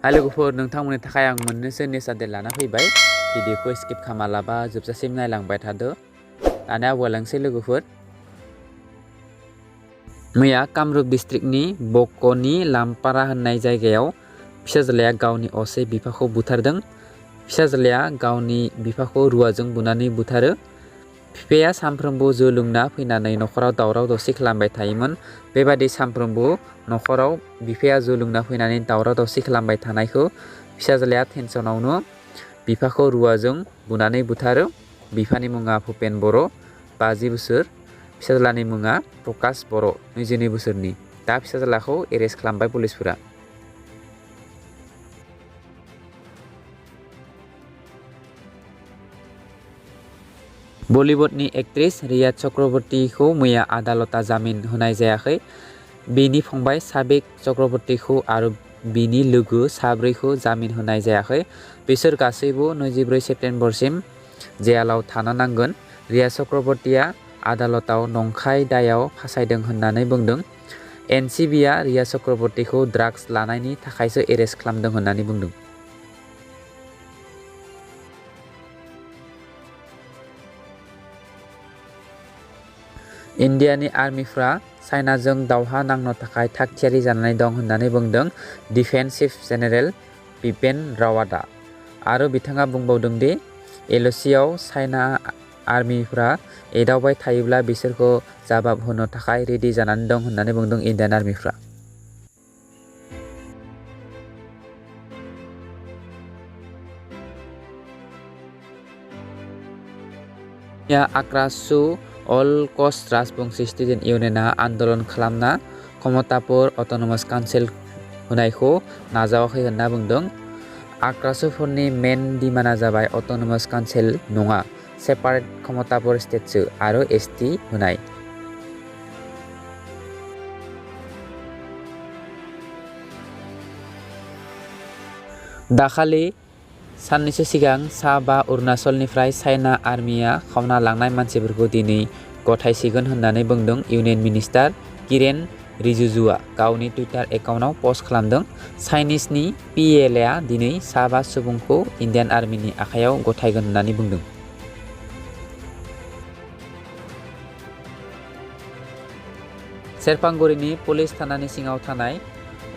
हाय लोगोफोर, नोंथांमोननि थाखाय आं मोननैसो निउस आपडेट लाना फैबाय। भिडिअखौ स्किप खालामालाबा जोबजासिम नायलांबाय थादो। दानिया आवगायलांसै लोगोफोर। मैया कामरुप डिस्ट्रिक्टनि बक'नि लामपारा होननाय जायगायाव फिसाज्लाया गावनि असे बिफाखौ बुथारदों। फिसाज्लाया गावनि बिफाखौ रुवाजों बुनानै बुथारो। बिफाया सानफ्रोमबो जौ लोंना फैनानै न'खराव दावराव दावसि खालामबाय थायोमोन। बेबादि सानफ्रोमबो न'खराव बिफाया जौ लोंना फैनानै दावराव दावसि खालामबाय थानायखौ फिसाज्लाया टेनसनावनो बिफाखौ रुवाजों बुनानै बुथारो। बिफानि मुङा भुपेन बर', 50 बोसोर। फिसाज्लानि मुङा प्रकाश बर', 22 बोसोरनि। दा फिसाज्लाखौ एरेस्ट खालामबाय पुलिसफोरा। बलिउडनि एक्ट्रेस रिया चक्रवर्तीखौ मैया आदालता जामिन होनाय जायाखै। बिनि फंबाय साबिक चक्रवर्तीखौ आरो बिनि लोगो साब्रैखौ जामिन होनाय जायाखै। बिसोर गासैबो 24 सेप्तेम्बरसिम जेलाव थानो नांगोन। रिया चक्रवर्तीया आदालताव नंखाय दायाव फासायदों होननानै बुंदों। एनसिबिआ रिया चक्रवर्तीखौ ड्राग्स लानायनि थाखायसो एरेस्ट खालामदों होननानै बुंदों। इन्डियानि आर्मिफ्रा चाइनाजों दावहा नांनो थाखाय थागथियारि जानानै दं होननानै बुंदों डिफेन्स चीफ जेनेरेल बिपिन रावाटआ। आरो बिथाङा बुंबावदों दि एल'सिआव चाइना आर्मिफ्रा एदावबाय थायोब्ला बिसोरखौ जवाब होनो थाखाय रेडि जानानै दं होननानै बुंदों इन्डियान आर्मिफ्रा। आक्रासु अल कस्ट राजबंशी स्टुडेन्ट इउनियनआ आन्दोलन खालामना कमतापुर अट'नमास काउन्सिल होनायखौ नाजावाखै होनना बुंदों। आक्रासुफोरनि मेन डिमान्डआ जाबाय अट'नमास काउन्सिल नङा, सेपारेट कमतापुर स्टेटसो आरो एसटि होनाय। दाखालि साननैसो सिगां सा-5 अरुणाचलनिफ्राय चाइना आर्मिया खावना लांनाय मानसिफोरखौ दिनै गथायसिगोन होननानै बुंदों इउनियन मिनिस्टार किरेन रिजिजुआ गावनि टुइटार एकाउन्टआव पस्ट खालामदों। चाइनिजनि पिएलएआ दिनै सा-5 सुबुंखौ इन्डियान आर्मिनि आखायाव गथायगोन होननानै बुंदों। सेरफांगुरिनि पुलिस थानानि सिङाव थानाय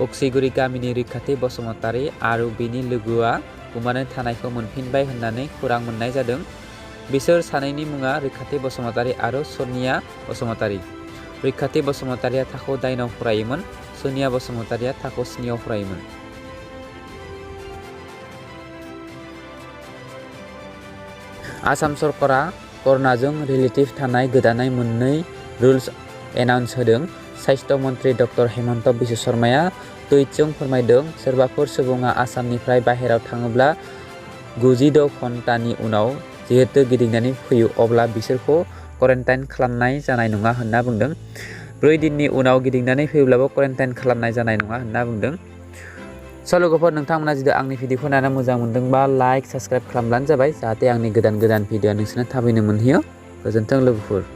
अक्सिगुरि गामिनि रैखाथि बसुमतारी आरो बिनि लोगोआ गोमानानै थानायखौ मोनफिनबाय होननानै खौरां मोननाय जादों। बिसोर सानैनि मुङा रैखाथि बसुमतारी आरो सनिया बसुमतारी। रैखाथि बसुमतारीया थाखो 9 आव फरायोमोन, सनिया बसुमतारीया थाखो 7 आव फरायोमोन। आसाम सरकारा कर'नाजों रिलेटिभ थानाय गोदानै मोननै रुल्स एनाउन्स होदों। साइस्थ' मन्त्रि डक्टर हेमन्त बिश्व शर्माया टुइटजों फोरमायदों, सोरबाफोर सुबुङा आसामनिफ्राय बाहेरायाव थाङोब्ला 96 घन्टानि उनाव जिहेतु गिदिंनानै फैयो अब्ला बिसोरखौ क्वारेन्टाइन खालामनाय जानाय नङा होनना बुंदों। 4 दिननि उनाव गिदिंनानै फैयोब्लाबो क्वारेन्टाइन खालामनाय जानाय नङा होनना बुंदों। स' लोगोफोर, नोंथांमोना जुदि आंनि भिडिअखौ नायना मोजां मोनदोंबा लाइक, साबस्क्राइब खालामब्लानो जाबाय, जाहाथे आंनि गोदान भिडिअ नोंसोरनो थाबैनो मोनहैयो। गोजोन्थों लोगोफोर।